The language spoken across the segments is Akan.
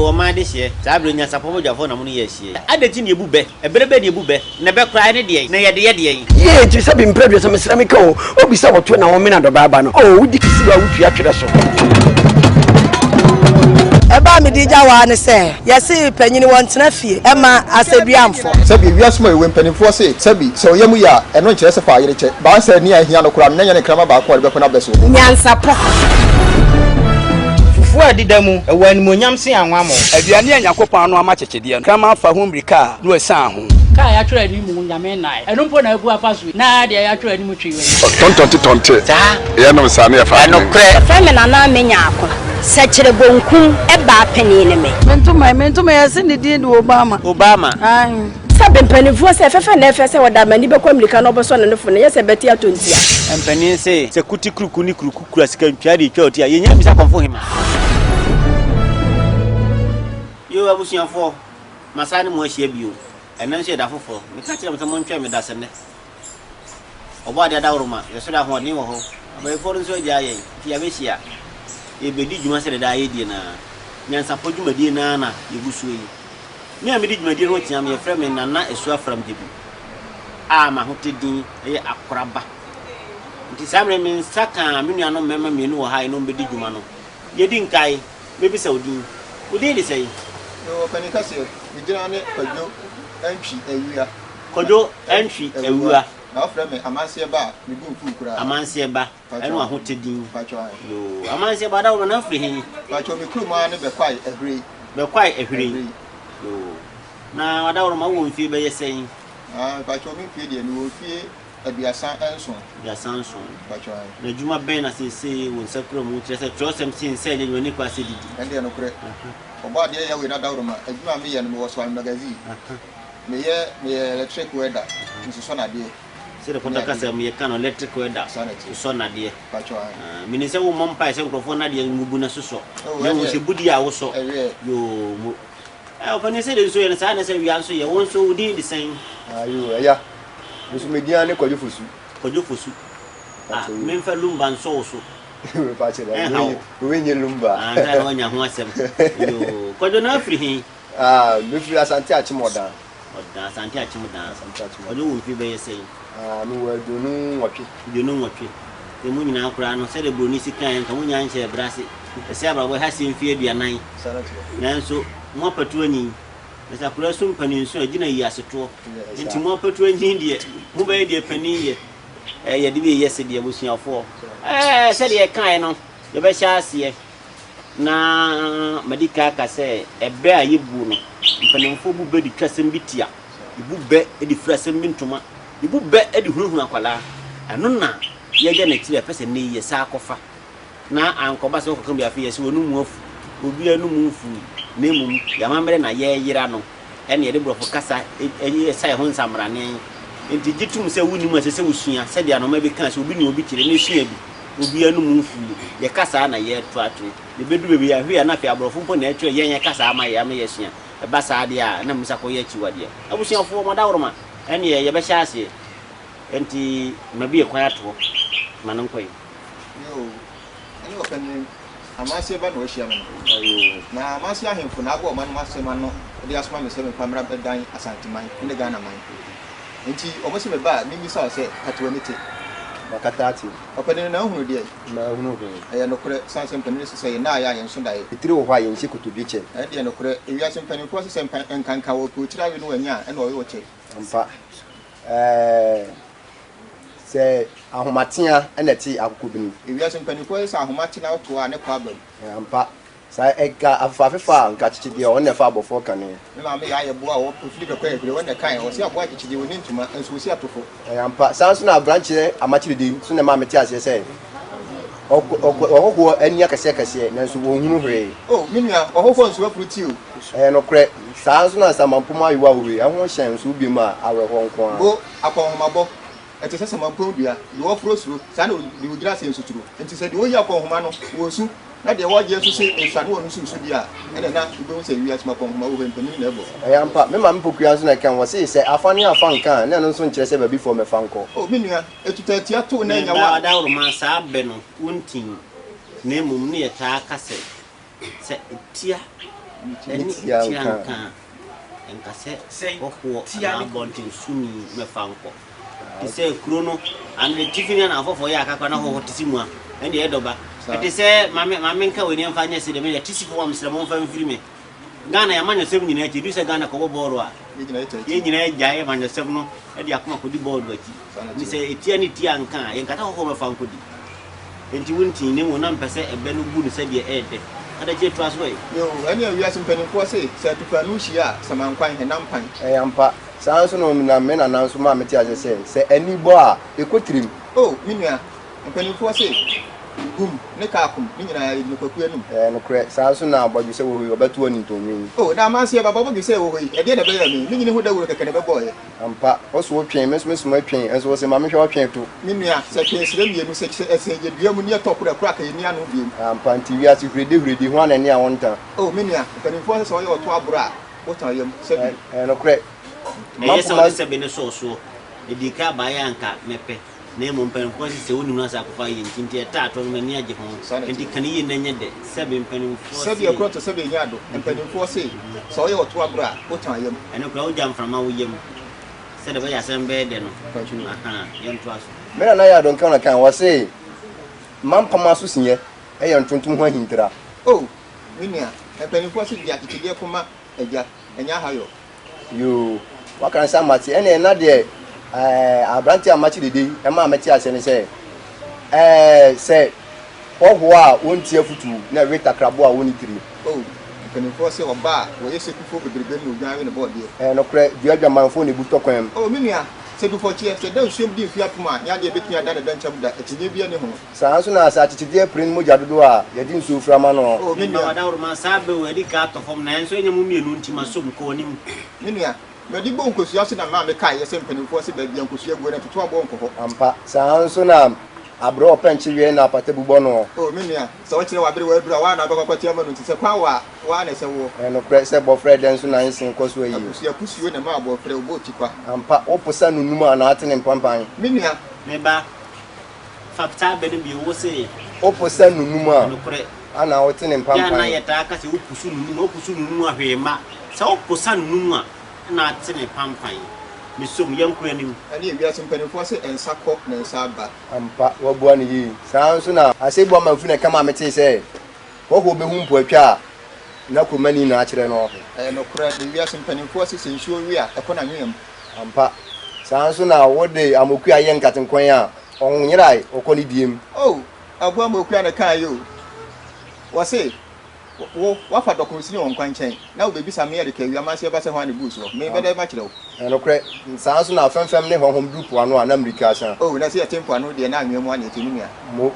Yoo, ɔman adehyeɛ, saa berɛ yi nyansapɔ badwafoɔ na mo ne yɛ ahyia yi. Adɛn nti na yɛbu bɛ? Ɛberɛ bɛn na yɛbu bɛ? Na bɛ koraa ɛne deɛn? Na yɛde yɛ deɛn? Yie nti sɛ bi mprɛ 30 mesrɛ me ka o obi sɛ wɔto na wɔmena dɔbaa aba no o wodi kisiwa a wotua twerɛ so. Ɛba a mede gya wo ara ne sɛ, yɛse panyini wɔntena fie mma asɛdua mfɔ. Sɛbi, wiase mu awiei mpanimfoɔ se, sɛbi, sɛ ɔyam yɛ a, ɛno nkyerɛ sɛ fa ayere kyɛ. Baa sɛ nea ahia no koraa no, na ɛnyɛ ne kraman baako a ɔde bɛko n'abɛ so. Nyansapɔ. Fufuo a ɛdeda mu, ɛwɔ animuonyam sen anwammɔ. Aduane a Nyankopɔn ano ama kyekyedeɛ no, kraman fa ho mmirika a, na wasian ho. Kaa a yɛatwerɛ anim Nyame nnae, ɛno mpo na abu afa so yi, na deɛ yɛatwerɛ anim twi w'ani. Tɔntɔnte tɔnte yɛnom saa ne yɛfa adwene. Wɔfrɛ me Nana Amenyako. Sɛkyerɛ bonkum baa panin ne me. Me ntoma yi, me ntoma yi, yɛse ne din de Obama. Obama. Ae. Sɛbe mpanimfoɔ sɛ fɛfɛ na ɛfɛ sɛ wɔde amani bɛkɔ mmirika na ɔbɛsɔ ne nofo no, nyɛ sɛ bɛte atɔ ntia. Mpanin se, sɛ kuti kuruku ne kuruku kura sika ntwea de retwa ɔti a, yɛnnya mmisa kɔmfo hema. Yoo abusuafoɔ, masan ne mo ahyia bio. Ɛnnɛ nso yɛ da foforɔ. Meka kyerɛɛ mo sɛ montwɛn me dasennɛ. Ɔbɔadeɛ adaworoma, yɛsɔre ahoɔden wɔ hɔ. Abayifoɔ no nso agyaa yɛn, nti yɛabɛhyia. Yɛrebɛdi dwuma sɛdeɛ daa yɛdie no ara. Nyansapɔ dwumadie no ara na yɛgu soɔ yi. Me a medi dwumadie no ho kyea me, yɛfrɛ me Nana Asuo Afram Gyedu a m'ahotɛ din yɛ Akoraba. Nti saa mmerɛ yi me nsa kaa me nuanom mmarima mmienu wɔ ha a yɛne wɔn bɛdi dwuma no. Deɛ ɛdi nkae, mɛbisa wo din. Wo din de sɛn? Mewɔ ɔpanin kɛseɛ. Me gyina ne Kwadwo Antwi Awua. Kwadwo Antwi Awua. Na wɔfrɛ me Amanseɛ Ba a, me bo mfuw koraa. Amanseɛ Ba, ɛne w'ahotɛ din. Mpakyɛw ae. Yoo, Amanseɛ Ba, dawuro na wofiri he? Mpakyɛw, me kurom ara ne Bɛkwae Ahwirei. Bɛkwae Ahwirei. Yoo, na w'adaworoma wowɔ mfie bɛyɛ sɛn? Ah, mpakyɛw, me mfie deɛ, mewɔ mfie 37. 37. Mpakyɛw ae. Na adwuma bɛn na seesei wo nsa kura mu? Kyerɛ sɛ, twerɛsɛm se nsa nyɛ adwuma, ne kura sɛ didi. Ɛndeɛ nokorɛ. Ɔbɔadeɛ Yahweh n'adaworoma, adwuma a meyɛ no, mewɔ Soame Magazine. Meyɛ meyɛ electric welder, mesosɔ nnadeɛ. Sɛdeɛ Ne pɔtɔ adeɛ. kasa mu yɛka no, electric welder, Saa na ɛteɛ. sosɔ nnadeɛ. Mpakyɛw ae. Ah, menim sɛ wommɔ mpaeɛ sɛ nkurɔfoɔ nnadeɛ ngugu na sosɔ. Oh, Na mmom ɛneɛ, sɛ bu deɛ a wosɔ. ɛweɛ. Yoo, mo. Eh, ɔpanin sɛdeɛ nsuo yɛ no, saa na ɛsɛ wia nso yɛ. Wo nso, wo din de sɛn? Ah, yoo, ɛya. Me nso me din ara ne Kwadwo Fosu. Kwadwo Fosu. Ah, Mpakyɛw yoo. memfa lumba nsɔ wo so. Mepakyɛw dabi, Ɛnha wo. wei nyɛ lumba. Ah, ansa na woanya ho asɛm. Yoo, Kwadwo na afiri he? Ah, mefiri Asante Akyem Ɔdan. Ɔdan, Asante Akyem Dan. Asante Akyem Ɔde Ɔdan. wo mfe bɛyɛ sɛn? Ah, mewɔ 28. 28. Sɛ mo nyinaa koraa no, sɛdeɛ buroni si kaeɛ, nka monnya nhyɛɛ berɛ ase. Ɛsɛ abrabɔ ɛha sie mfeɛ 40. Saa na ɛteɛ. Nanso, mo apatu anyin. Na sɛ akwadaa su mpanin su a, ɛgyina yi asetoɔ. Yɛ, Nti saa. mo apatu anyin deɛ, mobɛyɛ deɛ panin yɛ. Ɛɛ, yɛde bi reyɛ sedeɛ, abusuafoɔ. Ɛɛ, sɛdeɛ yɛkaeɛ no, yɛbɛhyɛ aseɛ. Na madi kan aka sɛ ɛbɛ a yɛbuo no, mpanimfoɔ bu bɛ de twa asɛm bi tia, yɛbu bɛ de fira asɛm bi ntoma, yɛbu bɛ de hunahuna akwadaa. Ɛno na yɛagya no akyiri a yɛpɛ sɛ nnɛ yi yɛsan akɔfa na ankɔba sɛ wokɔka bi afei yɛse w'ano mu afu. Obiara ano mu mfui na mmom yɛn amammerɛ na yɛreyera no ɛna yɛde borɔfo kasa sa yɛn ho nsamrane. Enti gye tom sɛ wonnim a ɛsɛ sɛ wosua sɛdeɛ anoma bi kaa sɛ obi nim obi kyerɛ na sua bi. Obiara no mu mfuu. Yɛ kasa na yɛreto atwene. Na ɛbɛduru baabi yɛahwɛ a na afei aborɔfo mpo na ɛretwerɛ yɛn yɛn kasa ama yɛn ama yɛasua. Ɛba saa deɛ a na Musa kɔyɛ akyiwadeɛ. Abusuafoɔ, mo adaworoma, ɛnneɛ yɛbɛhyɛ aseɛ. Enti mabue kwan ato hɔ. Ma no nkɔ yi. Yoo, ɛne ɔpanin Amanseɛ ba na wahyia me no. Yoo. Na Amanseɛ ahemfo na abɔ ɔman no asɛm ano de asoma me sɛ memfa mmra bɛdan Asanteman ne Ghanaman. Enti wɔn se meba a memmisa wo sɛ, kata w'ani te? Makata ate. Ɔpanin no, na wohunu deɛn? Manhunu hwee. Ɛyɛ nokorɛ, sane sɛ mpanin se sɛ yɛn a yɛ a yɛnso daeɛ. Etire wɔ hɔ a yɛnhyɛ kotodwe kyɛ. Ɛno deɛ nokorɛ, ewiase mpanimfoɔ se sɛ mpa nkanka wɔ pɛ otiri awe no wanya a, ɛna ɔwe wo kyɛ. Ampa. Ɛɛ, sɛ ahomatea na ɛte akokɔbini. Ewiase mpanimfoɔ se sɛ ahoma te na woto a, ne kɔ aba mu. Ampa. Saa ɛka afefafefa a nka kyekye deɛ ɔno na ɛfa abɔfoɔ kane. Me maame yɛ ayɛ boa a ɔfiri bɛkɔ ahwire ɔno na ɛkaeɛ ɔse aboa kyekye deɛ ɔnni ntoma nso ɔsi atofo. Ɛyɛ ampa. Saa nso na aberanteɛ Amakyerede nso na ɛmaa mete aseɛ sɛ ɔhɔhoɔ ani akɛseɛ akɛseɛ nanso ɔnhunu hwee. Oh me nua, ɔhɔhoɔ nso afuru ti o. Ɛyɛ nokorɛ. Saa nso na Nsamanpom ayewa wɔ wei, ɛho hyɛn nso wobie mu a awerɛhoɔ nko ara. Bo, akɔnhomabɔ, ɛte sɛ samanpom dua, deɛ ɔforo suro, saa na deɛ ɔgyina aseɛ nso suro. Enti sɛ deɛ ɔyi akɔnhoma no, ɔresu, Na deɛ wɔgyeɛ nso se esua ne wɔn nso resu deɛ a, ɛnna na wobɛhu sɛ wiase mu akɔnhoma wɔ hɔ yi, mpanin na ɛbɔ. Ɛyɛ ampa. Me maame Pokuaa nso na ɛka ho. Ɔse sɛ afa ne afa nka a, na ɛno nso nkyerɛ sɛ baabi fɔɔ mɛfa nkɔ. O me nua, etuta atia tow na anya Meda wo a. adaworoma saa bɛ no wontin na mmom ne yɛtaa ka sɛ, sɛ etia Ne tia tia nka. nka a, ɛnka sɛ hɔhoɔ anaa abɔnten soni mmɛfa nkɔ. Te sɛ kuro no ano atifi ne anaafoɔfoɔ yɛ akakora na hɔhoɔ te se mua, ɛndeɛ ɛdɔ ba. Ɛte sɛ ma me ma menka wei ne ɛmfa nyɛ se deɛ meyɛ Tisifoɔ a mesrɛ mo momfa mfiri me. Ghana yɛn amanyɔsɛm nyinaa akyi, ɛduru sɛ Ghana kɔbɔ bɔɔlo a, yɛn nyinaa gyae amanyɔsɛm no de akoma kɔdi bɔɔlo akyi. Nti sɛ ɛtia ne tia nka a, yɛnka sɛ hɔhoɔ mmɛfa nkɔdi. Enti wo nti, na mmom na mepɛ sɛ ɛbɛ no bu no sɛdeɛ ɛyɛ dɛ. Kadakyire toa so ɛ. Yoo, ɛnneɛ wiase mpanimfoɔ se, sɛ atufranu hyia a, samannkwan, hɛnam pan. Ɛyɛ ampa. Saa ara nso na me nana nso maa metee aseɛ sɛ, sɛ ani bɔ a, ɛkɔ tirim. O, me nua, mpanimfoɔ se, Gum ne kaakom, ne nyinaa yɛgyina kwaku anim. Ɛyɛ nokorɛ. Saa ara nso na abɔdwesɛ wɔ hɔ yi, wɔbɛto anintɔnnwen. O, na amanseɛ ba, abɔdwesɛ wɔ hɔ yi, ɛdeɛn na ɛbɛyɛɛ me? Me nyini ho dawuro kɛkɛ na ɛbɛbɔeɛ. Ampa, wo so wotwe, me nso mesoma twe, nso wose, Ma menhwɛ wo twe to. Me nua, sɛ twee serɛ mmienu, sɛ kyerɛ ɛsɛn yɛ dua mu ne ɛtɔ koro a, koro aka yɛnni ano biom. Ampa, nti wiase huredi huredi, hwan na ɛne a wonta? O, me nua, mpanimfoɔ se sɛ wɔyɛ ɔto aboro a, wotɔn yam, sɛbi. Ɛyɛ nokorɛ. Ɛyɛ sɛ wode sɛbe no sɔɔ soɔ. Ɛdii ka baeɛ a anka mɛpɛ. Na mmom mpanimfoɔ se sɛ wonim no asɛ akɔfa ayɛ nti, nti ɛtaa to no m'ani agye ho. Enti ka no yie na ɛnyɛ dɛ. Sɛbe mpanimfoɔ Sɛbe se. ɛkorɔ to sɛbe ɛnya ado. Mpanimfoɔ se sɛ woyɛ ɔto aboro a, wotɔn yam. Ɛno koraa wogya mframa wo yam sɛdeɛ ɛbɛyɛ asɛm bɛyɛ dɛ no. Ahaa, yɛntoa so. Me nana yɛ adonka na kan, wɔse mampam aso sinyɛ yɛ ntontom ho ahintira. Oh, me nua, mpanimfoɔ se gye akyekyedeɛ kɔma agya, ɛnyɛ ahayɔ. Yoo, waka no sɛ mate. Ɛnneɛ na deɛ ɛɛ aberanteɛ a makye dede yi ɛmaa mɛte aseɛ ne sɛ, ɛɛ sɛ hɔhoɔ a wɔntie afotuo na ɛwe takraboa a wɔnni tiri. Oh, mpanimfoɔ se ɔba a wɔyɛ sekufoɔ bebrebe no na odwan we ne bɔɔdeɛ. Ɛyɛ nokorɛ, dua adwamanfoɔ na ebu tɔ kwan mu. Oh, me nua, sɛ dufɔkyeɛ, sɛ ɛda nsuom di mfeɛ apem a, nyɛ adeɛ a ɛbɛtumi ada ne dɛnkyɛm da, akyinnyeɛ biara nni ho. Saa ara nso na sɛ akyekyedeɛ pere no mogya dodoɔ a, yɛde nsuo fira ma no. Oh, me Mema nua. w'adaworoma saa bɛ o, adi ka atɔ fam, nanso ɛnyɛ mo mmienu nti masom, kɔ w'anim. Me nua, madi bɔ nkosua so na maa mekaeɛ sɛ mpanimfoɔ se baabi a nkosua guo no, ɛtoto aboɔ nkɔ hɔ. Ampa, saa ara nso na aberɛ a ɔpɛ nkyeweɛ na apata bu bɔ noɔ. Oh, me nua, sɛ wokyerɛ w'aberewa aduru a, woa na wobɛkɔ akɔte ama no nti sɛ kwan wɔ a, woa na ɛsɛ woɔ. Ɛyɛ nokorɛ sɛ bɔfrɛ dɛ nso na nsen kɔ so ayie. Akosua kusuo na ɛma abɔfrɛ ɔbɔ tikwa. Ampa, woposa nunum a na ate ne mpampan. Me nua. Me ba, Fa taa bɛ no bio, wo se. Woposa nunum a. Nokorɛ. Ana wote ne mpampan. Yɛ a na yɛtaa ka sɛ wopusu nunum a, wopusu nunum a hwee mma. Sɛ woposa nunum a, na ate ne pampan. Mesom, yɛnkɔ anim. Ɛne wiase mpanimfoɔ se nsa kɔ na nsa aba. Ampa, woabua no yie. Saa ara nso na. Asɛebu amanfu na ɛka maa metee sɛ hɔhoɔ bɛhu mpoatwa a na kuromani na akyerɛ no. Ɛyɛ nokorɛ, na wiase mpanimfoɔ se sɛ nsuo we a, ɛkɔ n'anwea mu. Ampa, saa ara nso na wode amokua yɛ nkatenkwan a, ɔnyerae, ɔkɔ ne diem. Oh, aboa amokua na ɛkaeɛ o. Wɔse, Wo, woafa dɔkono sini wɔ nkwankyɛn, na wobɛbisa me Erika awia manse ɛba sɛ hwan na ɛbuu soɔ? Me, bɛdɛ makyerɛ wo. Ɛyɛ nokorɛ, saa ara nso na afɛmfɛm ne hɔhɔm duru po ano a, na mmirika asa. Oh, na sɛ yɛte mpoano deɛ, na anwea mu ara na yɛte, me nua. Mo.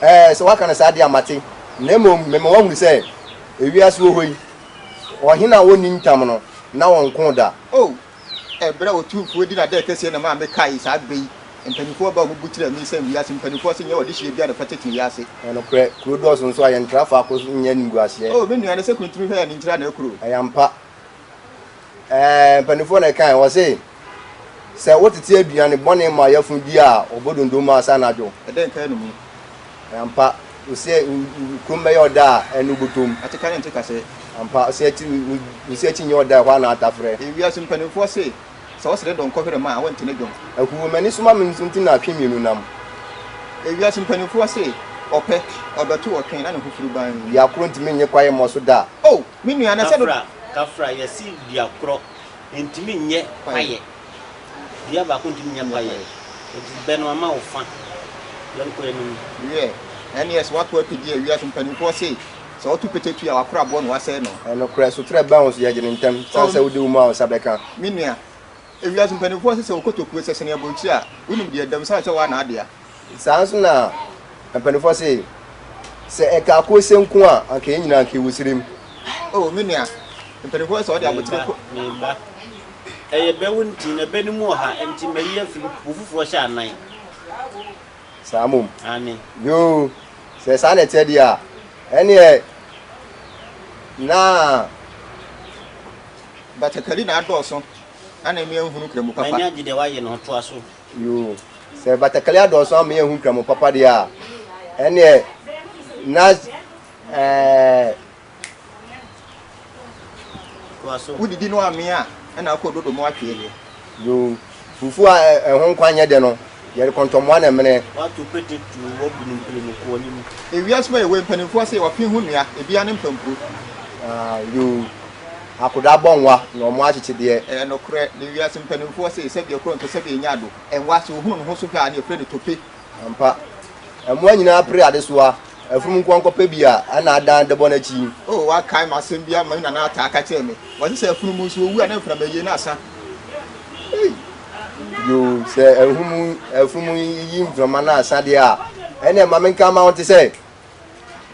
Ɛɛ, sɛ woaka no saa deɛ a, mate. Na mmom, mema woahunu sɛ, ewiase wɔ hɔ yi, Ɔhene a ɔnni ntam no, na ɔnkoo da. O, ɛberɛ a Otumfoɔ di n'adɛɛ kɛseɛ na maa mekaee saa bɛ yi, Mpanimfoɔ ba a wɔbu kyerɛɛ me sɛ wiase mpanimfoɔ se nyɛ ɔdehyeɛ biara na ɛfata tene wiase. Ɛyɛ nokorɛ, kuro dɔɔso nso a, yɛntra faako so nyɛ animguaseɛ. O, me nua, na sɛ kuntunu hwɛ a, ne nkyiri anaa kuro? Ɛyɛ ampa. Ɛɛ, mpanimfoɔ na ɛkae, wɔse, Sɛ wotete aduane bɔne ma yafunu di a, wɔbɔ dondon ma asa anadwo. Ɛdɛn nka anum? Ampa, ose wo kurom bɛyɛ ɔda a ɛne wobɔtɔ mu. Ateka ne nte kasɛɛ. Ampa, ose akyi wo se akyi nyɛ ɔda a ɛhɔ ara na atafrɛ. Ewiase mpanimfoɔ se, sɛ wosere dɔnkɔ hwerɛma a, wonte ne dwom. Ahuhu, m'ani so ma me nso nti na atwe mmienu nam. Ewiase mpanimfoɔ se, ɔpɛ, ɔbɛto ɔtwe na ne ho firi ban. Dua koro ntumi nnye kwaeɛ mmɔ so da. O, me nua, na sɛ do. Kafra, kafra, yɛse dua korɔ ntumi nyɛ kwaeɛ. Dua baako ntumi nyɛ kwaeɛ. Enti bɛ no ama wo fa. Yɛnkɔ anim. Wiɛ, ɛnneɛ sɛ woato apidi a, wiase mpanimfoɔ se, sɛ woto pete tui a, w'akora aboɔ na woasɛe no. Ɛnokorɛ, soterɛ bɛn wo so, yɛgye no ntɛm, sane sɛ wode wo mu a wo nsa bɛka. Me nua, ewiase mpanimfoɔ se, sɛ wo kotokuo sɛ sene aburokyire a, wonim deɛ ɛda mu, sane sɛ woa na adea. Saa ara nso na mpanimfoɔ se, Sɛ ɛkaa kose nko a, anka yɛn nyinaa anka yɛwɔ serem. Oh, me nua, mpanimfoɔ sɛ wɔde abotire kɔ. Me ba, ɛyɛ bɛ wo nti, na bɛ no mu ɔha nti mayi afiri mu, wo foforɔ hyɛ anan. Saa mmom. Aane. Yoo, sɛ saa na ɛteɛ deɛ a, ɛnneɛ na. Batakari na adɔɔso, ana mmea nhunu kramu papa. M'ani agye deɛ woayɛ no ho, toa so. Yoo, sɛ batakari adɔɔso ama yɛahu nkramo papa deɛ a, ɛnneɛ na ɛɛ. Toa so. Wodidi na woamee a, ɛna akɔ dodo ma woatweɛ. Yoo, fufuo a ɛho nkwan nyɛ dɛ no, yɛde kɔntɔmmoa na ɛmene. Woato pete tuo, woabu no mprenu, kɔ w'anim. Ewiase mu a yɛwɔ yi, mpanimfoɔ se, ɔfe ho nnua, ebiara ne mpampuro. Ah, yoo, akodaa bɔ nwa na wɔn akyekyedeɛ. Ɛyɛ nokorɛ, na ewiase mpanimfoɔ se, sɛdeɛ korɔ nto sɛdeɛ ɛnya ado. Nwa, sɛ ohunu ne ho so hwɛ a, na yɛfrɛ no tope. Ampa, mmoa nyinaa pere adesoa, afurum nko ara nkɔpɛ bi a, ɛna adan de bɔ n'akyi. Oh, wakae m'asɛm bi ama me nana ataa ka kyerɛɛ me. Ɔse sɛ afunumu nso owu a na mframa yie na asa. Ei! Yoo, sɛ ahumu, afunumu yi mframa na asa deɛ a, ɛnneɛ ma menka mma wo nte sɛ,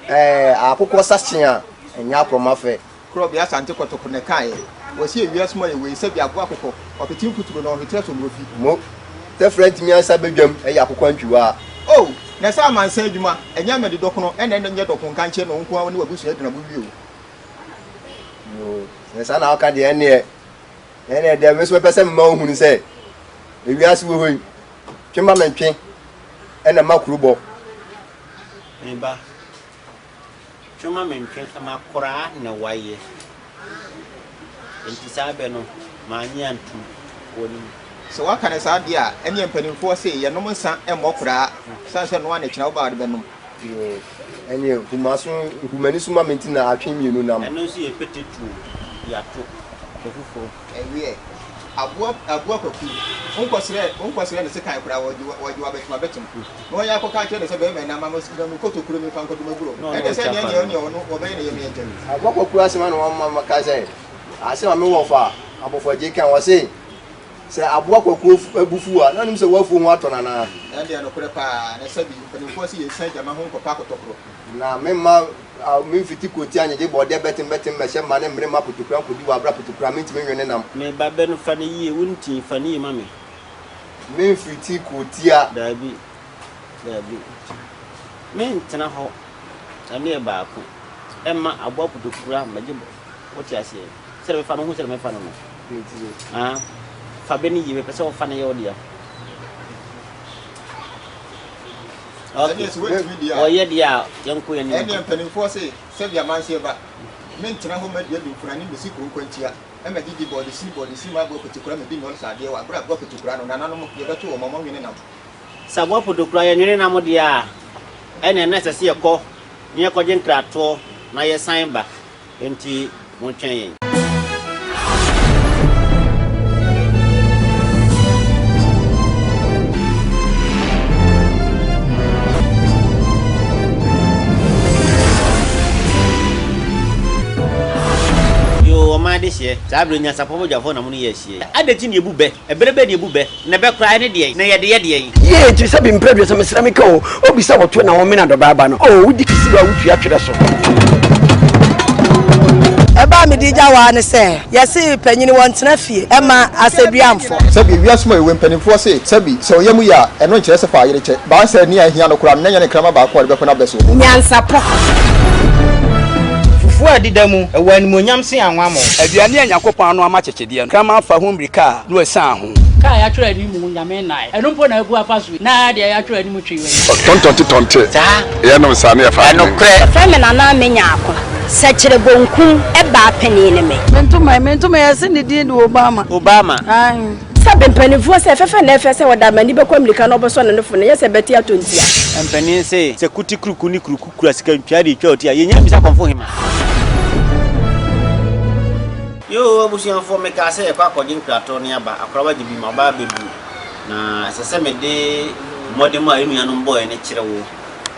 ɛɛ, akokɔ sakye a, ɛnyɛ akorɔma fɛ. Korɔbea Asante Kɔtɔkɔ na ɛkaeɛ. Wɔse ewiase mu ayɛ wei sɛbi aboa akokɔ, ɔpete mfuturo na ɔhwete asomrofi. Mo, tɛfrɛ ntumi ansa badwam ɛyɛ akokɔ antwiwaa. Oh, na ɛsɛ amansan adwuma, ɛnyɛ amadi dɔkono ɛna ɛnyɛ dɔko nkankyɛ na wo nko ara wo ne w'abusua agyina bo wie o. Yoo, sɛ saa na woka deɛ ɛnneɛ, ɛnneɛ deɛ me nso mɛpɛ sɛ mema wohunu sɛ, ewiase wɔ hɔ yi, twe ma mentwe ɛna ɛma kuro bɔ. Me ba, Twe ma mentwe, makoraa na wayɛ. Enti saa bɛ no, mannye antom. Wɔ ne mu. Sɛ woaka no saa deɛ a, ɛneɛ mpanimfoɔ se yɛnom nsa mmɔ koraa, sane sɛ noa na kyena wo ba a wode bɛnom. Yoo, ɛneɛ hu m'aso, hu m'ani so ma me nti na atwe mmienu nam. Ɛno nso yɛ pete tuo, yɛato, hwɛ foforɔ. Ɛweɛ, aboa, aboa kwaku, wonkɔsrɛ, wonkɔsrɛ no sekan koraa, wɔgye, wɔgye wo abɛtem abɛtem. Na ɔyɛ akɔka akyerɛ no sɛ, Barima yi, na ma me kotokuro mi mfa nkɔdom aburoo. Ɛnde sɛ neɛ neɛ ɔne ɔno wɔbɛyɛ ne yam yɛ ntɛm. Aboa kwaku asɛm a na wɔma maka sɛ, asɛm a me wɔfa abɔfo-agyei kae, wɔse, Sɛ aboa kwaku bo fuw a, na onim sɛ w'afuo ho atɔ no anaa? Ɛnde nokorɛ paa, na sɛbi mpanimfoɔ se yɛnsiane gyama ho nkɔpɛ akɔtɔkorɔ. Na memma memfiti kurotia nnyegye bɔɔdeɛ bɛtem bɛtem mmɛhyɛ mma ne mmere mma potokura nkɔdi wɔ abere a potokura mentumi nwe ne nam. Me ba bɛ no fa no yie, wo nti fa no yie ma me. Memfiti kurotia. Daabi, daabi. Mentena hɔ, ɛno yɛ baako, ɛmma aboa potokura mmɛgye bɔ, wote aseɛ? Sɛdeɛ mefa no, wohu sɛdeɛ mefa no no? Ah, fa bɛ no yie, mepɛ sɛ wofa no yɛ wo dea. Okay, ɔyɛ deɛ a, yɛnkɔ yɛn anim. Ɛnneɛ mpanimfoɔ se, sɛdeɛ amanseɛ ba, mentena hɔ mma dua dumfunu ne mmɛsi kuro nkwantia. Ɛma gyigyi bɔɔde si bɔɔde si ma aboa potikura ma bi nnɔre sɛ adeɛ wɔ aberɛ a aboa potikura no nananom yɛbɛto wɔn ɔmo nwene nam. Sɛ aboa potokura yɛ nwene nam deɛ a, ɛnneɛ na ɛsɛ sɛ yɛkɔ na yɛkɔgye nkratoɔ na yɛsan ba. Enti montwɛn yɛn. Yoo, ɔman adehyeɛ, saa berɛ yi nyansapɔ badwafoɔ na mo ne yɛ ahyia yi. Adɛn nti na yɛbu bɛ? Ɛberɛ bɛn na yɛbu bɛ? Na bɛ koraa ɛne deɛn? Na yɛde yɛ deɛn? Yie nti sɛ bi mpɛ aduasa mesrɛ me ka o obi sɛ wɔto na wɔmena dɔbaa ba no o wodi kisi a wotua twerɛ so. Ɛbɛ a mede gya wo ara ne sɛ, yɛse panyini wɔntena fie mma asɛduamfo. Sɛbi, wiase mu awiei mpanimfoɔ se, sɛbi, sɛ ɔyam yɛ a, ɛno nkyerɛ sɛ fa ayere kyɛ. Baa sɛ nea ahia no koraa no, na ɛnyɛ ne kraman baako a ɔde bɛko n'abɛ so. Nyansapɔ. Fufuo a ɛdeda mu, ɛwɔ animuonyam sen anwammɔ. Aduane a Nyankopɔn ano ama kyekyedeɛ no, kraman fa ho mmirika a, na wasian ho. Kaa a yɛatwerɛ anim Nyame nnae. Ɛno mpo na abu afa so yi, na deɛ yɛatwerɛ anim twe w'ani. Tɔntɔnte tɔnte. Yɛnom saa ne yɛfa adwene. Wɔfrɛ me Nana Amenyako. Sɛkyerɛ bonkum baa panin ne me. Me ntoma yi, me ntoma yi, yɛse ne din de Obama. Obama. Ae. Sɛ mpanimfoɔ sɛ fɛfɛ na ɛfɛ sɛ wɔde amani bɛkɔ mmirika na wɔbɛsɔ ne nofo no, ɛnyɛ sɛ bɛte atɔ ntia. Mpanin se, sɛ kuti kuruku ne kuruku kura sika ntwea de retwa ɔti a, yɛnnya mmisa kɔmfo hema. Yoo abusuafoɔ, mekaa sɛ yɛkɔ akɔgye nkratoɔ ne aba, akora wagye bi ma ɔba abɛduru, na ɛsɛ sɛ mede mmɔdemmɔ a yɛn nuanom bɔeɛ no kyerɛ wo.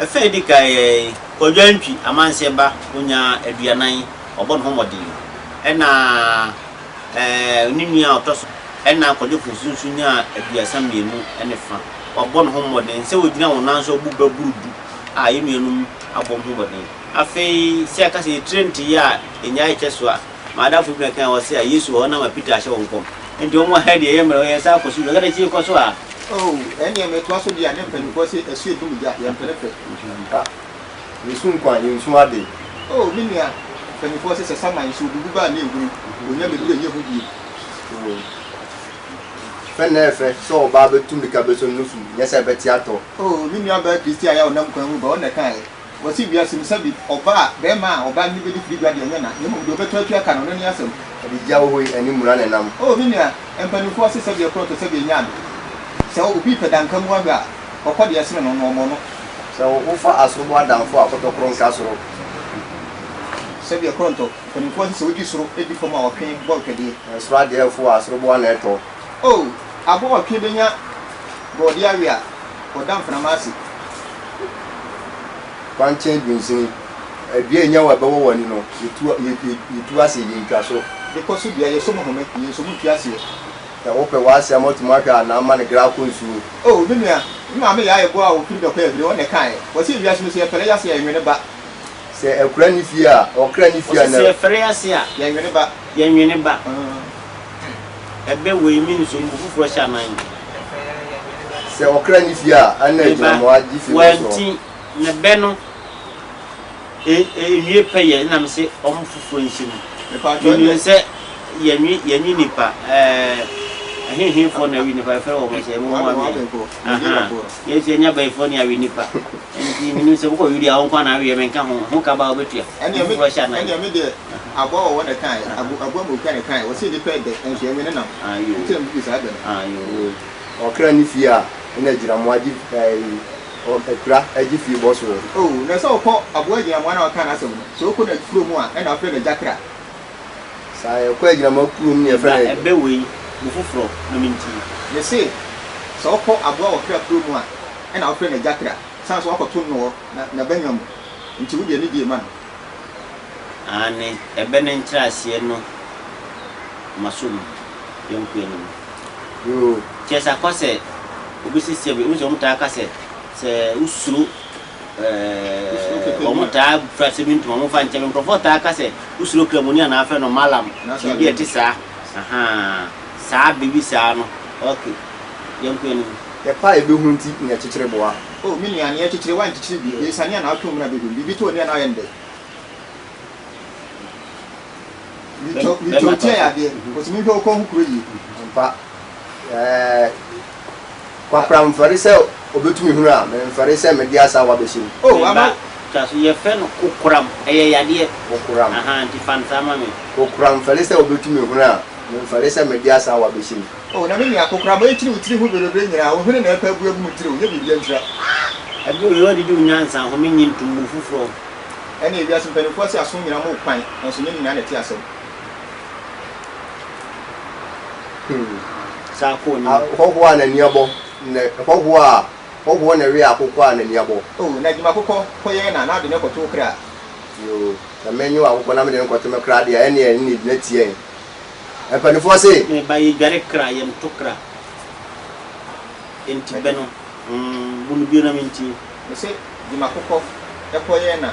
Ɛfã a ɛdi kan yɛ Kwadwo Antwi, amanseɛ ba, ɔnyaa 40, wabɔ ne ho mmɔden. Ɛna ne nua a ɔtɔ so ɛnan Kwadwo Fosu nso nyaa 32 ne fa, wabɔ ne ho mmɔden sɛ ɔgyina wɔn nan so abu bɛboro du a yɛn nuanom abɔ wɔn ho mmɔden. Afei sɛ yɛka sɛ yɛtire nteyɛ a ɛnyae kyɛ so a, m'adamfo bi na ɛkae, ɔse a Yesu wɔ hɔ na ama Peter ahyɛ wɔn nkɔm. Enti wɔn ha deɛ ɛyɛ mmerɛ, yɛsan kɔ so bio. Ɛka akyi kɔ so a. Oh, ɛnneɛ metoa so deɛ a ne mpanimfoɔ se asuo dum gya, yɛmpene fɛ. Ampa, yɛsu nkwa, yɛnsu ade. Oh, me nua, mpanimfoɔ se sɛ saman nso obubu ba a na ehunu, onya bɛduru ɛnyɛ hu bio. Oh, fɛ na ɛfɛ sɛ ɔbaa bɛtu mmirika bɛsɔ ne nufu, nyɛ sɛ ɛbɛte atɔ. Oh, me nua baa Christy a yɛ a ɔnam kwan mu ba, ɔno na ɛkaeɛ. Wɔse wiase mu sɛbi ɔba a, bɛɛma a ɔba ne bɛdi firi dwa deɛ ɛnyɛ na, na mmom deɛ ɔbɛtɔ atua ka no, ɔno ne asɛm. Ɛde gya wɔ hɔ yi, ɛne mmura na ɛnam. Oh me nua, mpaninfoɔ se sɛbi ɛkorɔ tɔ sɛbi ɛnyɛ ade. Sɛ obi repɛ danka mu ahwɛ a, ɔkɔ deɛ ɛsene no, na ɔmmɔ no. Sɛ wofa asorobo adamfo a, kɔtɔkorɔ nka soro. Sɛbi ɛkorɔ ntɔ, mpaninfoɔ se sɛ wodi soro di fam a ɔtwe bɔ ntwɛdeɛ. Soro adeɛ fo a, asoroboa na ɛtɔ. Oh, aboa ɔtwe bɛnya borɔdeɛ awe a, ɔda mframa ase. Kwankyɛn dunsini, dua a enya wo a ɛbɛwɔ w'ani no, yɛtu yɛtu ase, yɛntwa so. Bepɔ so dua, yɛsɔ mu home, yɛnsɔ mu ntu aseɛ. Sɛ wopɛ w'ase ama woatumi ahwɛ a, na ama no gra akɔ nsuo. Oh, me nua, me maame Yaa Yeboah a ɔfiri Dɔkɔ Ahwire, ɔno na ɛkaeɛ. Ɔse ewiase no sɛ yɛfɛre ase a, yɛnwene ba. Sɛ akura nni fie a, ɔkra nni fie a, Ɔse na. sɛ yɛfɛre ase a, Yɛnwene ba. yɛnwene ba. Ɛbɛ wei me nso mbu foforɔ hyɛ anan. Sɛ ɔkra nni fie a, ɛnna Me ba, agyinamoa gye fie bɔ soɔ. wanti na bɛ no e e nwie pɛ yɛ na me se ɔmo foforɔ nhyɛ mu. Mepatwɔ Menim ɛndeɛ. sɛ yɛnwe yɛnwe nipa ɛɛ ɛhehefoɔ na ɛwe nipa yɛfrɛ wɔn sɛ mo Wabɛn mmoa me wabɛnfoɔ, ahaa Nigeriafoɔ. yɛn nso yɛnyɛ abayifoɔ ne awe nipa nti menim sɛ wokɔ we deɛ wo nko ara na aweɛ menka ho ho ka ba a wobɛtua Ɛnneɛ me foforɔ hyɛ anan. ɛnneɛ me deɛ Aboa wɔ hɔ na ɛkaeɛ, aboa mu okura na ɛkaeɛ, wɔse nnipa ɛdɛ, nso yɛnwe ne nam, nti na mebubu saa bɛ no. Ɔkra nni fie a, ɛna agyinamoa gye ɛɛ akura gye fie bɔ soɔ. Oh, na sɛ ɔkɔ aboa agyinamoa na ɔka n'asɛm no, sɛ ɔkɔ n'afuo mu a, ɛna ɔfrɛ no agya kra. Saa yɛkɔ agyinamoa kurom na yɛfrɛ no. Ɛba ɛbɛ wei, bu foforɔ na mentie. Mese, sɛ ɔkɔ aboa ɔkra kuro mu a, ɛna ɔfrɛ no agya kra, sane sɛ wakɔto no wɔ n'abannwa mu, nti wo deɛ ne die ma no. Aane, ɛbɛ no nkyerɛaseɛ no maso mu, yɛnkɔ anim. Yoo. Kyerɛ sɛ akɔ sɛ obi sɛ sɛbi, wohu sɛ wɔn taa ka sɛ, sɛ wosuro ɛɛ wɔn taa fira sɛ bi ntoma wɔn fa nkyɛn nkurɔfoɔ taa ka sɛ wosuro kramoni anaa afɛ no malam, biribi a ɛte saa, ahaa, saa biribi saa no, ok, yɛnkɔ anim. Ɛpa a ɛbɛhu nti na ɛkyekyere boa. O me nua, nea ɛkyekyere woankyekyere bi, esiane a na wotwe wo mena bɛhwɛ mu, biribi tɔ w'ani a na woayɛ no dɛn? Metɔ metɔ wo ti ayɛ adeɛ, wɔsi menhwɛ wo kɔn ho kuro yie. Ampa, ɛɛ, Kwakora mfɛre sɛ ɔbɛtumi hunu a, memfɛre sɛ mede asaawa bɛhyɛ mu. O Me ama. ba, twa so, yɛfrɛ no kokoram, ɛyɛ yadeɛ. Kokoram. Ahaa, nti fa no saa ma me. Kokoram mfɛre sɛ ɔbɛtumi hunu a, memfɛre sɛ mede asaawa bɛhyɛ mu. O na me nua, kokoram a ɛkyiri wo tiri ho bereberee nyinaa, wo hwene na ɛpɛ abu agu mu tiri o, nyɛ biribiara ntira. Ɛberɛ wei ɔdidi wo nyansa ho, mennye ntom, bu foforɔ. Ɛnneɛ wiase mpanimfoɔ se aso nyina mo kwan, nanso nyɛ ne nyinaa na ɛte asɛm. Saa kɔɔ ne mu. Hɔhoɔ a n'ani abɔ, na hɔhoɔ a, hɔhoɔ na ɛwe akokɔ a n'ani abɔ. O na adwumakokɔ kɔyɛ na na ade no kɔto wo kra. Yoo, sɛ menye w'akokɔ na mede no kɔto me kra deɛ a, ɛnneɛ ɛnne na tie ɛ. Mpanimfoɔ se. Me ba yɛdware kra yɛnto kra. Enti bɛ no mm bu no bio na mentie. Mese gye m'akokɔ kɔ yɛn na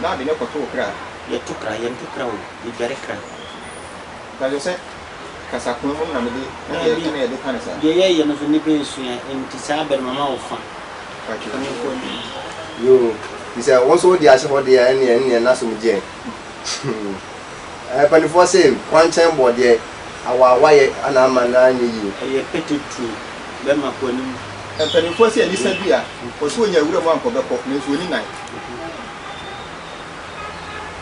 na ade no kɔto wo kra. Yɛto kra yɛnto kra o yɛdware kra. Mpakyɛw sɛ kasakoa mu na mede ɛna Daabi ɛna yɛde ka no saa. Deɛ yɛyɛ no nso nnipa nsua enti saa bɛ no mama wo fa Mpakyɛw. fa me nkɔ anim. Yoo, nti sɛ wo nso wode ahyɛ hɔ deɛ a ɛnneɛ ɛnneɛ n'asom gyeɛ. Mpanimfoɔ se kwankyɛn bɔ deɛ awaawayɛ na ama no anyɛ yie. Ɛyɛ pete tuo bɛma kɔ anim. Mpanimfoɔ se anisa dua, ɔse ɔnya wura mu anka ɔbɛkɔ, nanso ɔnni nan.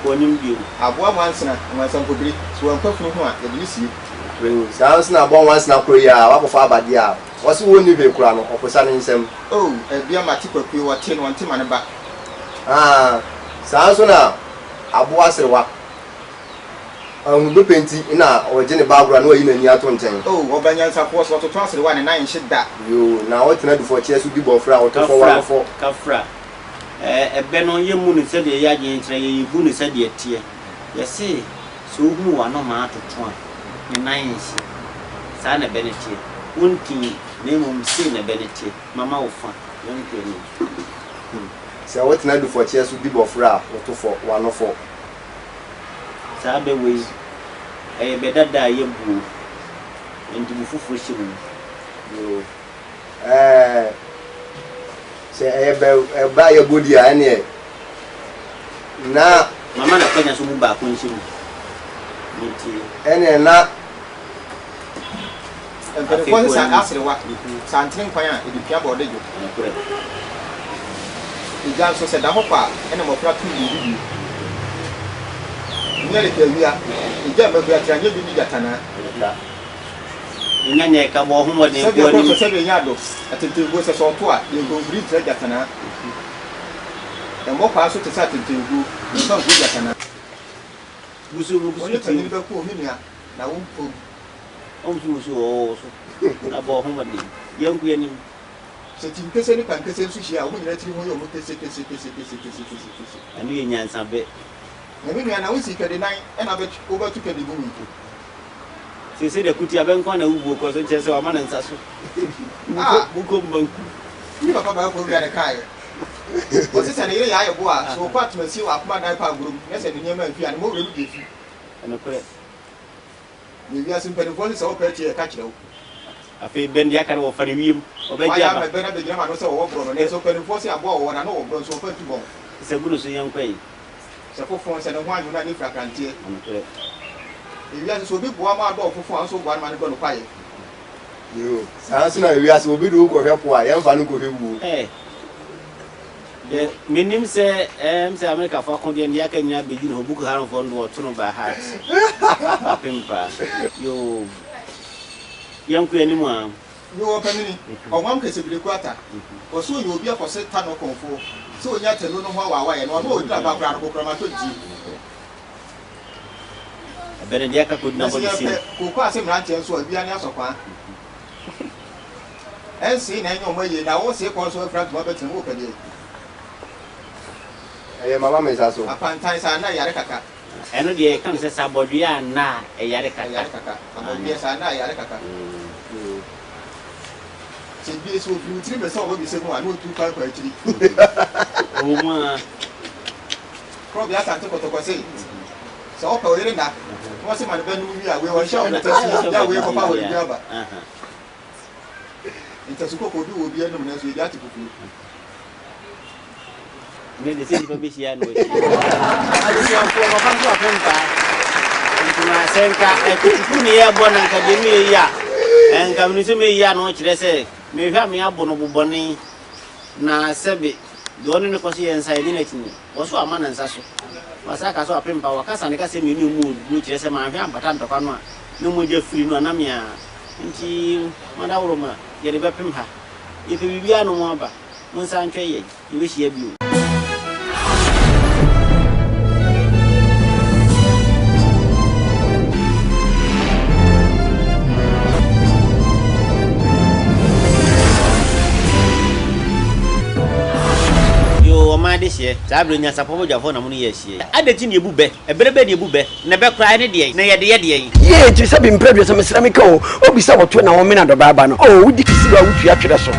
Kɔ anim bio. Aboa nwansena, nwansankɔbire, sɛ wankɔ afunu ho a, yɛde no sie. Saa ara nso na aboa nwansena koro yi a wakɔfa aba deɛ a, ɔse ɔnni hwee koraa no, ɔposa ne nsam. Oh, abia mate kwakuo, ɔte no, ɔnte ma ne ba. Aa, saa ara nso na aboa serewa. Ahunu bɛpɛ nti na ɔgye ne ba agorɔ a na wayi n'ani ato nkyɛn. Oh, ɔba nyansafoɔ, sɛ ɔtoto aserewa a, ne nan nhye da. Yoo, na ɔtena dufɔkyeɛ so di bɔfrɛ a, ɔto fɔ Kafra, wano fɔ. kafra. Ɛɛ, ɛbɛ no, yɛmmu no sɛdeɛ yɛn adwene kyerɛ yɛn, yɛbu no sɛdeɛ ɛteɛ. Yɛse, sɛ wohunu w'anomaa atoto a, ne nan nhye. Saa na ɛbɛ no teɛ. Wontii, na mmom sei na ɛbɛ no teɛ. Mama wo fa, yɛnkɔ anim. Hmm. Sɛ wotena dufɔkyeɛ so di bɔfrɛ a, woto fɔ, w'ano fɔ. Saa bɛ wei, ɛyɛ bɛ dada a yɛabu o, enti bu foforɔ hyɛ mu. Yoo, ɛɛ, sɛ ɛyɛ bɛ, ɛbɛ a yɛabɔ di a, ɛneɛ na. Mama no akwanya sɛ ɔmu baako nhyɛ mu. Mentie. Ɛneɛ na. Mpanimfoɔ se sa aserewa, sa ntene nkwan a, ɛde pia bɔɔde dwo. Nokorɛ. Egya nso, sɛ da hɔ kwa a, ɛna mmɔfra to mu didie. Nyɛ leke awia, egya mma hua tira nyɛ bi ne gyatanaa. Nya nyɛ ka bɔ ho mmɔden Sɛdeɛ kɔ ɛkɔ anim. so sɛdeɛ ɛnya ado, atentenguo, sɛ sɛ ɔto a, deɛ nkonfiri ntra gyatanaa. Ɛmmɔ kwaa nso te sɛ atentenguo, yɛmfa nkuro gyatanaa. Busu busu Wo ne ti. panin bɛko o, me nua, na wo mpo. Ɔnso wusu wɔ wo so, na bɔ ho mmɔden. Yɛnkɔ anim. Sɛ tinkese ne pankese nso hyia a, wɔn nyinaa tiri ho yɛ wɔn kese kese kese kese kese kese kese. Ɛno yɛ nyansabɛ. Na me nua, na wosii twɛde nan na wobɛto twɛde gu mu yi? Seesei deɛ kuti abɛ nko ara na wobuo kɔ so, kyerɛ sɛ wama ne nsa so. Bukom banku. Me papa baa kurom na ɛkaeɛ. Ɔse sɛ ne yere yɛ ayɛ bo a, sɛ ɔkɔ atenasie wɔ akoma dan pa agorɔ mu na sɛ ne nneɛma amfi a, ne mmɔwerɛ mu deɛ fi. Nokorɛ. Na wiase mpanimfoɔ se sɛ wopɛ atie a, ɛka kyerɛ wo. Afei bɛn deɛ aka no wɔfa no wiem, ɔbɛgye Wayɛ aba. ama bɛ na bɛgyina m'ano sɛ wɔwɔ borɔ no, nanso mpanimfoɔ se aboa wɔwɔ n'ano wɔ borɔ nso wɔmfa ntu bɔn. Sɛ gu no so yɛnkɔ yi. Sɛ fofon, sɛ ne ho anwo no a ne fira kranteɛ. Nokorɛ. Ewiase sɛ obi boa ma adɔ ɔfofon a, wo nso woboa no ma no dɔ no kwaeɛ. Yoo, saa nso na ewiase obi de wo kɔhwɛ po a, yɛmfa no nkɔhwɛ wuo. Eh. Deɛ menim sɛ ɛɛm sɛ Amerikafoɔ akodeɛ no deɛ aka nyinaa bɛgyina hɔ Boko Haramfoɔ no deɛ wɔto no by heart apem paa yoo yɛnkɔ anim aa. Yoo ɔpanini, ɔnwam kɛsɛbire ata, ɔsɛ ɔnya obi akɔse ta no kɔnfoɔ sɛ ɔnya atanu no ho awaawaeɛ no ɔno a ɔgyina ba koraa no kokorama tɔ ntie. Ɛbɛ no deɛ aka kɔdi Na na sɛ bɔde yɛpɛ sim. kooko ase mmeranteɛ nso a wia ne asɔkwaa. Ɛnsee na ɛnyɛ ɔmo ayie na wo see kɔ nso afira ntoma bɛtena mu wopɛ deɛ. Ɛyɛ mama me nsa so. Apantan saa nna ɛyare kaka. Ɛno deɛ yɛka no sɛ sɛ abɔdweɛ a nna a ɛyare kaka. Ɛyare kaka abɔdweɛ saa nna ɛyare kaka. Sɛ bie sɛ ofiri wo tirim bɛ sɛ ɔbɔ bisa mu a na otu kwan kɔ akyiri. Ɔwɔ mu aa. Korɔbea Asante Kɔtɔkɔ se sɛ ɔpɛ wo yere nna na ɔse ma ne ba nom wie a wei ɔnhyɛ wo ntasu yɛ a wei kɔfa awɔre dua ba. Ntasu kɔkɔɔ bi wɔ obi anum nanso yɛgya ate fufuo. Ne de sɛ nipa bɛhyia na ɔhyia. Abusuafoɔ papa nso apem paa. Nti na sɛ nka akutuku ne yɛbɔ na nka deɛ meyɛ yi a nka mene sɛ meyɛ yi a na ɔkyerɛ sɛ mehwɛ a meyɛ abɔ no bobɔne na sɛbe deɛ ɔne no kɔ so yɛ nsa yɛde no akyi wɔ so ama ne nsa so. Wasa aka so apem paa wakasa ne kasa mmienu mu ɔduro kyerɛ sɛ manhwɛ ampata ntɔkwa no a na mogya firi no a na mea Nti mo ma yɛde bɛpem ha. Yɛpɛ biribiara na mo aba. Monsan ntwɛn yɛn, yɛbɛhyia bio. Yoo, ɔman adehyeɛ, saa berɛ nyansapɔ badwafoɔ na mo ne yɛ ahyia yi. Adɛn nti na yɛbu bɛ? Ɛberɛ bɛn na yɛbu bɛ? Na bɛ koraa ne deɛn? Na yɛde yɛ deɛn? Yie nti sɛ bi mpɛ aduasa mesrɛ me ka o obi sɛ wɔto na wɔmena dɔbaa ba no o wodi kisi wa wotua twerɛ so.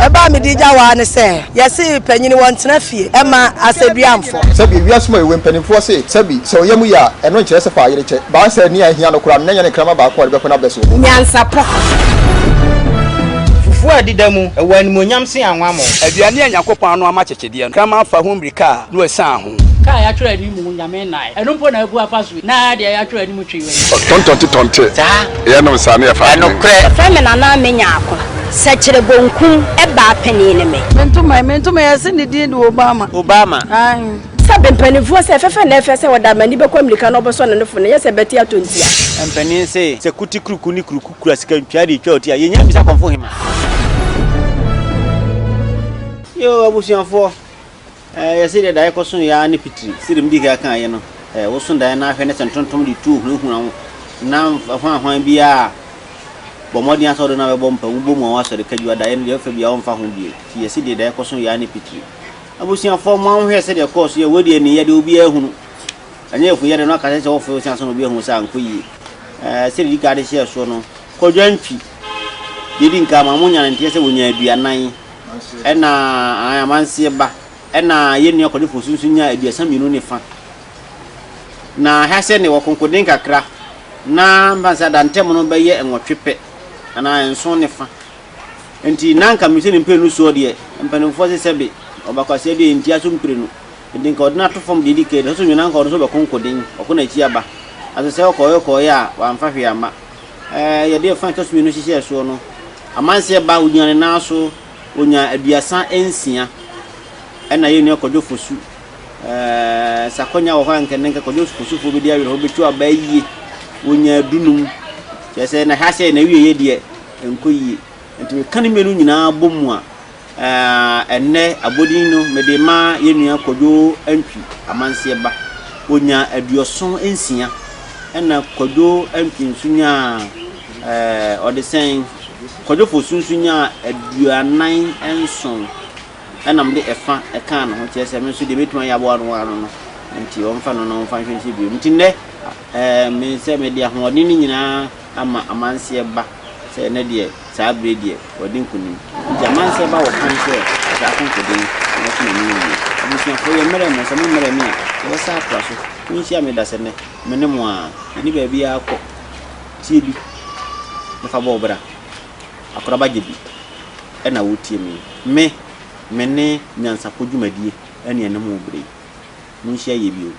Ɛbɛ a mede gya wo ara ne sɛ, yɛse panyini wɔntena fie ɛma asɛduamfo. Sɛbi, wiase mu awiei mpanimfoɔ se, sɛbi, sɛ ɔyam ye a, ɛno nkyerɛ sɛ fa ayere kyɛ. Baa sɛ nea ahia no koraa no, na ɛnyɛ ne kraman baako a ɔde bɛko n'abɛ so. Nyansapɔ. Fufuo a ɛdeda mu, ɛwɔ animuonyam sen anwammɔ. Aduane a Nyankopɔn ano ama kyekyedeɛ no, kraman fa ho mmirika a, na wasian ho. Kaa a yɛatwerɛ anim mu Nyame nnae. Ɛno mpo na abu afa so yi, na deɛ yɛatwerɛ anim twe w'ani. Tɔntɔnte tɔnte. Yɛnom saa ne yɛfa adwene. Ɛnokorɛ. Wɔfrɛ me Nana Amenyako. Sɛkyerɛ bonkum baa panin ne me. Me ntoma yi, me ntoma yi, yɛse ne din de Obama. Obama. Ae. Sɛ mpanimfoɔ sɛ fɛfɛ na ɛfɛ sɛ wɔde amani bɛkɔ mmirika na ɔbɛsɔ ne nofo no, nyɛ sɛ bɛte atɔ ntia. Mpanin se, sɛ kuti kuruku ne kuruku kura sika ntwaa de retwa oti a, yɛnnya mmisa kɔmfo hema. Yoo abusuafoɔ, eh, yɛse deɛ daeɛ kɔso yɛ ara ne pitiri. Sɛdeɛ medi kan kaeɛ no, eh, woso daeɛ na ahwɛ ne sɛ ntontom de tuo hunahuna wo na hwanhwan biara a, bɔ mmɔden ara sɛ wode no abɛbɔ mpa mu, wobɔ mu a woasɔre kadwua daeɛ no deɛ wofa biara womfa ho bio. Nti yɛse deɛ daeɛ kɔso yɛ ara ne pitiri. Abusuafoɔ mo anhwɛ sɛdeɛ ɛkɔɔ so yɛ, wei deɛ nneyɛ deɛ obiara hunu. Ɛnyɛ afunyɛ deɛ na ɔka sɛ sɛ wɔfrɛ wo sɛ ansa na obi ahu sɛ ankɔ yie. Ɛɛ sɛdeɛ di kan de hyɛɛ soɔ no, Kwadwo Antwi deɛ di nkan ma mo nya no nteɛ sɛ wɔnya aduanan ɛna ae amanseɛ ba ɛna yɛn nua Kwadwo Fosu nso nyaa 32 ne fa. Na ha sɛ ne wɔ konkoden kakra na mfa sɛ adantam no bɛyɛ nwɔtwe pɛ anaa nson ne fa. Nti na anka mese ne mprenu soɔ deɛ, mpanimfoɔ se sɛbe ɔbakwasia deɛ ntia so mprenu. Nti nka ɔde no ato fam deɛ ɛdi kan, ɛsɛ sɛ ɔnwene anka ɔno nso bɛko nkoden, ɔko n'akyi aba. Nanso sɛ ɔkɔeɛ kɔeɛ a, wamfa hwee amma. Ɛɛ, yɛde ɛfa a ɛtɔ so mmienu hyehyɛɛ soɔ no, amanseɛ ba, ɔgyina ne nan so. Ɔnyaa 36. Ɛna yɛn nua Kwadwo Fosu, ɛɛ sɛ akɔnya wɔ hɔ a nka nnɛ nka Kwadwo Fosufoɔ bɛdi awerɛhoɔ bɛtu aba yie. Ɔnyaa 15. Kyerɛ sɛ na ha sɛ n'awieeɛ deɛ ɛnkɔ yie. Nti meka ne mmienu nyinaa bɔ mu a, Ɛnnɛ abodin no mede ma yɛn nua Kwadwo Antwi Amanseɛ ba. Ɔnyaa 76 ɛna Kwadwo Antwi nso nyaa ɔde sɛn? Kwadwo Fosu nso nyaa 47 ɛna mede ɛfa ɛkaa ne ho kyerɛ sɛ me nso deɛ mɛtumi ayɛ aboa no ano no nti ɔmfa no na ɔmfa nhwɛ nhyɛ bio. Nti nnɛ me sɛ mede ahoɔden no nyinaa ama Amanseɛ ba sɛ ɛnnɛ deɛ Saa bere deɛ, wadi nkonim. Enti amansan ba wɔ kwan sɛ ɔtaa ko nkoden na wɔto n'anim wie. Abusuafoɔ, yɛmmrɛɛ mo, sɛ mommrɛɛ me a, yɛbɛsan atoa so. Monhyia me dasɛ nnɛ, me ne mo ara. Yɛnni baabiara kɔ. Tie bi na fa bɔ wo bra. Akoraba gye bi na woretie me yi. Me, me ne Nyansapɔ dwumadie ne ɛne mo rebrɛ yi. Monhyia yie bio.